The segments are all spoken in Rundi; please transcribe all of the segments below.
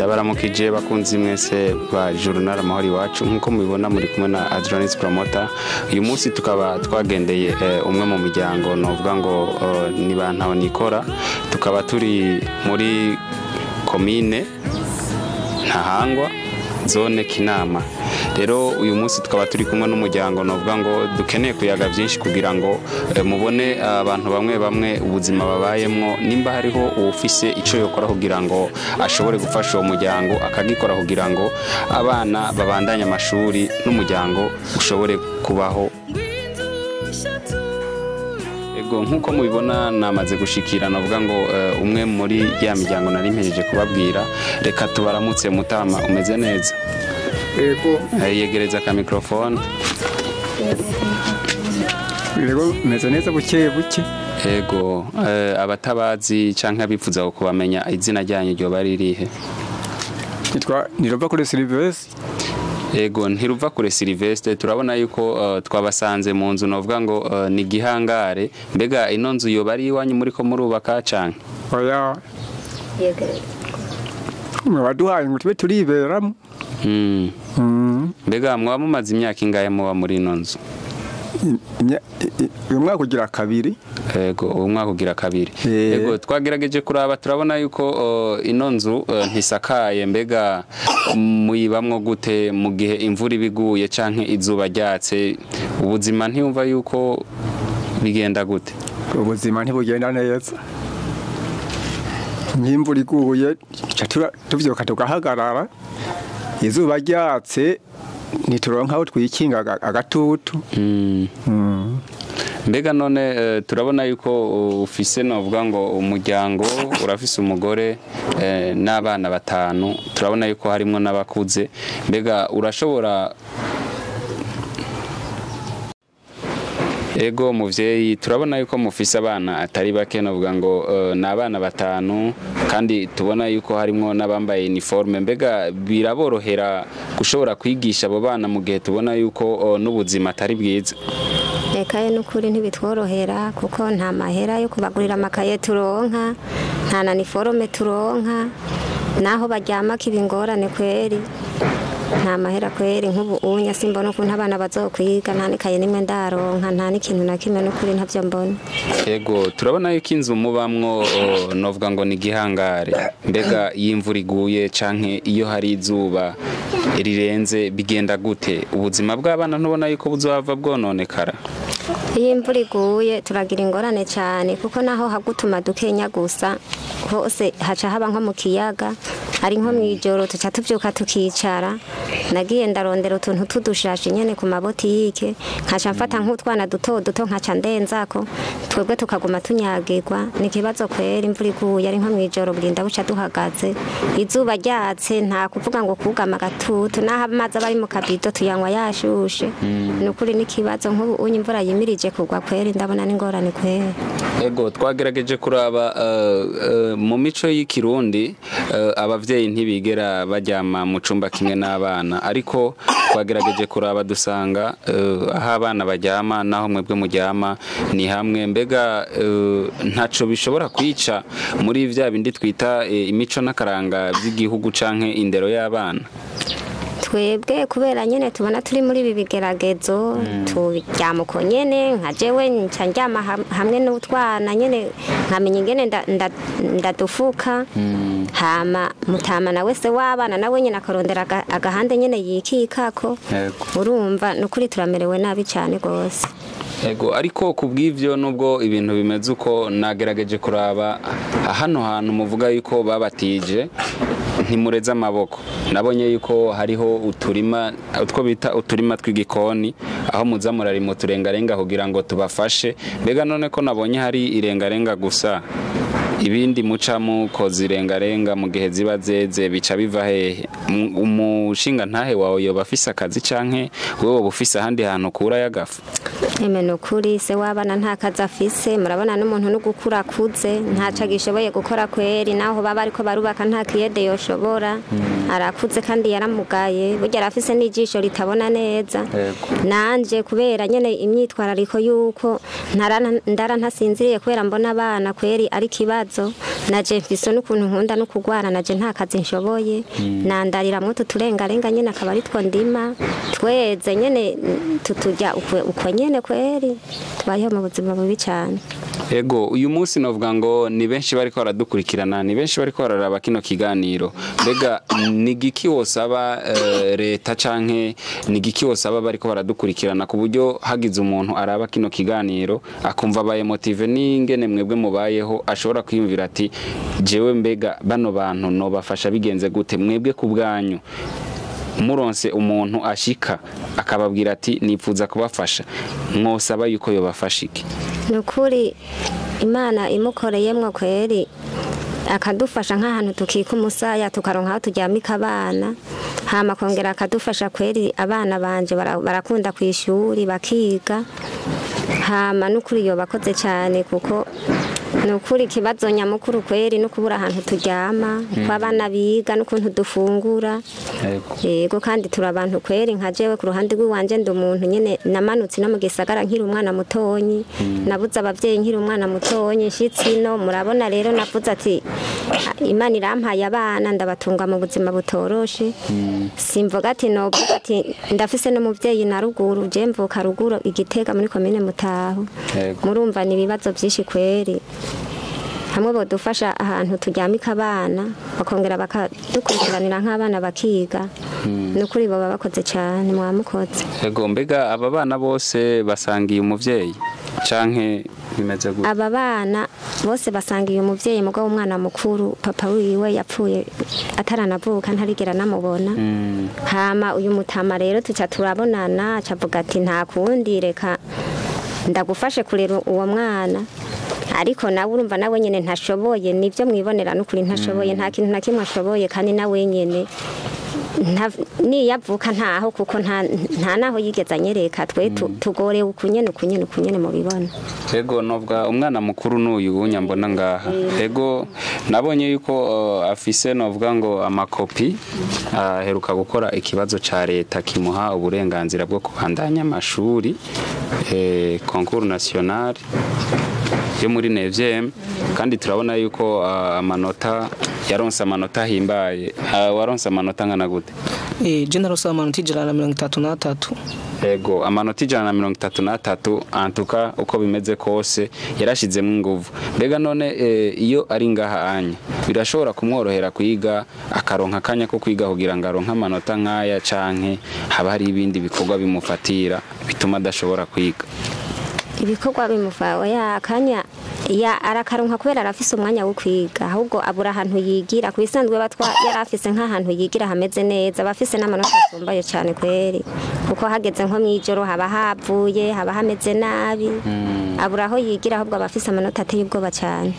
Ndabaramukije bakunzi mwese ba Journal Amahoro Iwacu. Nkuko mubibona, muri kumwe na Adronis Promoter. Uyu munsi tukaba twagendeye umwe mu miryango novuga ngo ni ba ntahonikora. Tukaba turi muri komine Ntahangwa, zone Kinama. Rero uyu munsi tukaba turi kumwe n'umuryango novuga ngo dukeneye kuyaga byinshi kugira ngo mubone abantu bamwe bamwe ubuzima babayemwo, nimba hariho uwufise icyo yokora kugira ngo ashobore gufasha uwo muryango, akagikora kugira ngo abana babandanye amashuri n'umuryango ushobore kubaho. Ego, nkuko mubibona, namaze gushikira navuga ngo umwe muri ya miryango nari mpejeje kubabwira. Reka tubaramutse. Mutama, umeze neza? Yego. Yegereza ka microphone. Yego, meze neza buke buke. Ego, abatabazi canke abifuza kubamenya, izina ryanyu ryoba ari irihe? Nitwa Nirova kuri Silvestre. Ego, Ntiruva kure Silvestre, turabona yuko twabasanze mu nzu novuga ngo ni gihangare. Mbega ino nzu yoba ari iwanyu muri ko murubaka canke? Oya, mwaduhaye ngo tube turiberamo. Mbega mwaba mumaze imyaka ingahe muba muri ino nzu? Uyu mwaka ugira kabiri. Ego, ubu mwaka ugira kabiri. Ego, twagerageje kuraba, turabona yuko ino nzu ntisakaye. Mbega muyibamwo gute mu gihe imvura ibiguye canke izuba ryatse? Ubuzima ntiyumva yuko bigenda gute? Ubuzima ntibugenda neza. Nk'imvura iguye ca tuvyuka tugahagarara, izuba ryatse ntituronka aho twikinga agatutu. Mbega none turabona yuko ufise novuga ngo umuryango, urafise umugore n'abana batanu, turabona yuko harimwo n'abakuze. Mbega urashobora... Ego muvyeyi, turabona yuko mufise abana atari bake, novuga ngo ni abana batanu, kandi tubona yuko harimwo n'abambaye uniforme. Mbega biraborohera gushobora kwigisha abo bana mu gihe tubona yuko n'ubuzima atari bwiza? Reka ye, n'ukuri ntibitworohera, kuko nta mahera yo kubagurira amakaye turonka, nta na uniforme turonka, naho baryama kiba ingorane kweri. Nta mahera kweri. Nk'ubu unya simbona ukuntu abana bazokwiga, nta n'ikaye nimwe ndaronka, nta n'ikintu na kimwe, n'ukuri ntabyo mbona. Ego, turabona yuko inzu mubamwo novuga ngo ni gihangare. Mbega iyo imvura iguye canke iyo hari izuba rirenze bigenda gute? Ubuzima bw'abana ntubona yuko buzohava bwononekara? Iyo imvura iguye turagira ingorane cyane, kuko naho hagutuma dukenya gusa hose haca haba nko mu kiyaga. Ari nko mu ijoro tuca tubyuka tukicara. Nagiye ndarondera utuntu tudushashi nyene ku mabotike, nkaca mfata nk'utwana duto duto, nkaca ndenzako, twebwe tukaguma tunyagirwa. Ni ikibazo kwera. Imvura iguye ari nko mu ijoro burinda buca duhagaze. Izuba ryatse nta kuvuga ngo kugama agatutu, naho amazi aba ari mu kabido tuyanywa yashushe. Ni ukuri n'ikibazo. Nk'ubu unye imvura yimirije kugwa kwera, ndabona n'ingorane kwera. Ego, twagerageje kuraba mu mico y'ikirundi abavyeyi ntibigera baryama mu cumba kimwe n'abana, ariko twagerageje kuraba dusanga aho abana baryama naho mwebwe muryama ni hamwe. Mbega ntaco bishobora kwica muri vya bindi twita imico n'akaranga by'igihugu canke indero y'abana? Twebwe kubera nyene tubona turi muri ibi bigeragezo, turyama uko nyene. Nka jewe nca ndyama hamwe n'utwana nyene, nkamenya ingene ndadufuka. Hama mutama nawe se w'abana nawe nyene akarondera agahande nyene yikikako. Urumva nukuri turamerewe nabi cyane gose. Ego, ariko kubw'ivyo, nubwo ibintu bimeze uko, nagerageje kuraba hano hantu muvuga yuko babatije, ntimureze amaboko. Nabonye yuko hariho uturima, utwo bita uturima tw'igikoni, aho muza murarima uturengarenga kugira ngo tubafashe. Mbega none ko nabonye hari irengarenga gusa, ibindi muca mukoza irengarenga mu gihe ziba zeze bica biva hehe? Umushinga ntahe wawe yoba afise akazi, canke wewe woba ufise ahandi hantu ukura y'agafu? Eme nukuri se w'abana nta kazi afise, murabona n'umuntu no gukura akuze ntaco agishoboye gukora kweri, naho baba ariko barubaka nta kiyede yoshobora. Arakuze kandi yaramugaye, burya arafise n'ijisho ritabona neza. Nanje kubera nyene imyitwarariko yuko ndara ntasinziriye kubera mbona abana kweri ari kibazo, naje mfise n'ukuntu nkunda no kugwara, naje nta kazi nshoboye. Nandariramwo utu turengarenga nyene akaba ari two ndima tweze nyene tutujya uko nyene kweri, tubayeho mu buzima bubi cyane. Ego, uyu munsi novuga ngo ni benshi bariko baradukurikirana, ni benshi bariko bararaba kino kiganiro. Mbega ni giki wosaba leta canke ni giki wosaba bariko baradukurikirana ku buryo hagize umuntu araba kino kiganiro akumva abaye motive n'ingene mwebwe mubayeho, ashobora kwiyumvira ati jewe mbega bano bantu nobafasha bigenze gute? Mwebwe ku bwanyu muronse umuntu ashika akababwira ati nipfuza kubafasha, mwosaba yuko yobafasha iki? Nukuri Imana imukoreyemwo kweri akadufasha nk'ahantu tukika umusaya tukaronka aho turyamika abana, hama kongera akadufasha kweri. Abana banje barakunda kw'ishuri bakiga, hama nukuri yobakoze cyane, kuko nukuri ikibazo nyamukuru kweri no kubura ahantu turyama, uko abana biga n'ukuntu dufungura. Yego, kandi turi abantu kweri nka jewe ku ruhande rw'iwanje ndi umuntu nyene namanutse no mu gisagara nkiri umwana mutonyi, nabuze abavyeyi nkiri umwana mutonyi, nshitsi ino murabona rero navuze ati Imana irampaye abana ndabatunga mu buzima butoroshe. Simvuga ati novuga ati ndafise n'umuvyeyi na ruguru, je mvuka ruguru Igitega muri komine Mutaho. Murumva ni ibibazo byinshi kweri, hamwe bodufasha ahantu turyamika abana bakongera bakadukurikiranira nk'abana bakiga, nukuri baba bakoze cyane, mwamukoze. Ego, mbega aba bana bose basangiye umuvyeyi canke bimeze gute? Aba bana bose basangiye umuvyeyi, mugabo umwana mukuru papa wiwe yapfuye ataranavuka, ntarigera namubona. Hama uyu mutama rero tuca turabonana, acavuga ati nta kundi reka ndagufashe kurera uwo mwana, ariko nawe urumva nawe nyene ntashoboye, nivyo mwibonera nukuri ntashoboye, nta kintu na kimwe ashoboye, kandi nawe nyene niyavuka ntaho, kuko nta naho yigeze anyereka, twe tugorewe ukunyene ukunyene ukunyene mubibona. Ego, novuga umwana mukuru n'uyu nyambona ngaha. Ego, nabonye yuko afise novuga ngo amakopi, aheruka gukora ikibazo ca leta kimuha uburenganzira bwo kubandanya amashuri, concours national yo muri 9e, kandi turabona yuko amanota yaronse amanota ahimbaye. Waronse amanota angana gute? Je naronse amanota 133. Ego, amanota 133, antuka uko bimeze kose yarashizemo inguvu. Mbega none iyo ari ngaha anya birashobora kumworohera kwiga akaronka akanya ko kwiga kugira ngo aronke amanota nk'aya, canke haba hari ibindi bikorwa bimufatira bituma adashobora kwiga? Ibikorwa bimufawe ya akanya ya arakaronka kubera arafise umwanya wo kwiga, ahubwo abura ahantu yigira. Kubisanzwe batwa yarafise nk'ahantu yigira hameze neza, bafise n'amanota asumbaye cyane kweri, kuko hageze nko mwijoro haba havuye haba hameze nabi, abura aho yigira, ahubwo abafise amanota ateye ubwoba cyane.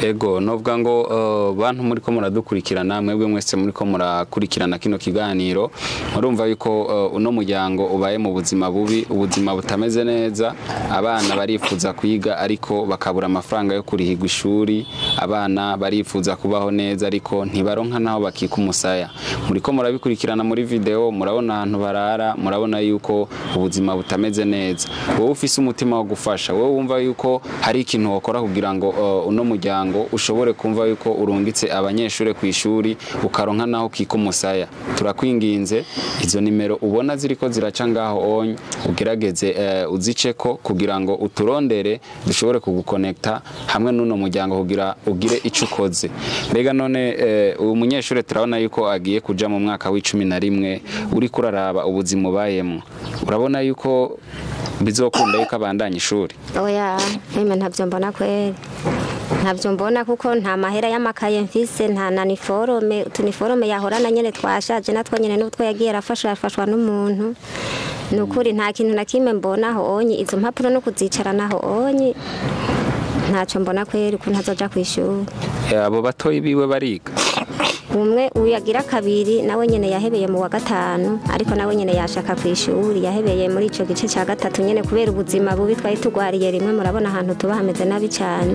Ego, novuga ngo bantu muri ko muradukurikirana, mwebwe mwese muri ko murakurikirana kino kiganiro, murumva yuko uno muryango ubaye mu buzima bubi, ubuzima butameze neza. Abana barifuza kwiga ariko bakabura amafaranga yo kurihirwa ishuri, abana barifuza kubaho neza ariko ntibaronka naho bakika umusaya. Muri ko murabikurikirana muri video, murabona ahantu barara, murabona yuko ubuzima butameze neza. Wowe ufise umutima wo gufasha, wowe wumva yuko hari ikintu wokora kugira ngo uno muryango ushobore kumva yuko urungitse abanyeshure ku ishuri ukaronka naho kika umusaya, turakwinginze izo nimero ubona ziriko ziraca ngaho onye ugerageze uziceko kugira ngo uturondere dushobore kugukonekta hamwe n'uno muryango kugira ugire ico ukoze. Mbega none uyu munyeshure turabona yuko agiye kuja mu mwaka w'11, uri kuraraba ubuzima ubayemwo, urabona yuko bizokunda yuko abandanya ishuri? Oya, mimi ntavyo mbona kweri, ntavyo mbona kuko nta mahera y'amakaye mfise, nta na niforome, utuniforome yahorana nyene twashaje natwo nyene n'utwo yagiye arafasha afashwa n'umuntu. Nukuri nta kintu na kimwe mbona aho onye, izo mpapuro no kuzicarana aho onye ntaco mbona kweri ko ntazoja kwishuri. Abo batoyi biwe bariga? Umwe uyagira kabiri nawe nyene yahebeye mu wa gatanu, ariko nawe nyene yashaka ku ishuri, yahebeye muri ico gice cya gatatu nyene kubera ubuzima bubi twari tugwariye rimwe. Murabona ahantu tuba hameze nabi cyane.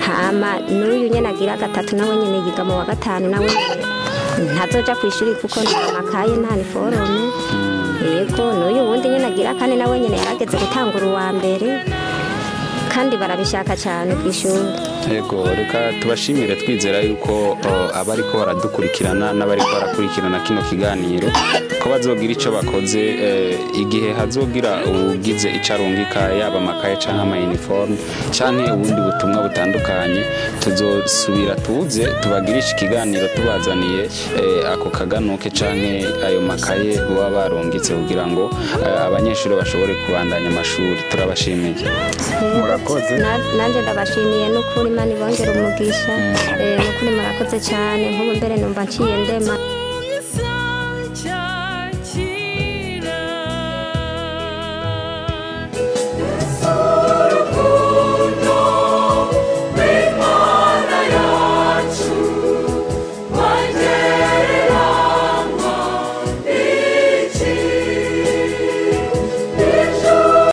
Hama n'uyu nyene agira gatatu nawe nyene yiga mu wa gatanu, nawe nyene ntazoja ku ishuri kuko nta makaye, nta uniforme. Yego, n'uyu wundi nyene agira kane nawe nyene yarageze gutangura uwa mbere, kandi barabishaka cyane ku ishuri. Yego, reka tubashimire, twizera yuko abariko baradukurikirana n'abariko barakurikirana kino kiganiro ko bazogira ico bakoze igihe hazogira ugize ico arungika, yaba amakaye canke ama uniforme canke ubundi butumwa butandukanye, tuzosubira tuze tubagirishe ikiganiro tubazaniye ako kaganuke canke ayo makaye baba barungitse kugira ngo abanyeshuri bashobore kubandanya amashuri. Turabashimiye. Murakoze. Nanjye ndabashimiye n'ukuri, Imana ibongera umugisha. N'ukuri murakoze cyane. Nk'ubu mbere numva nciye ndema.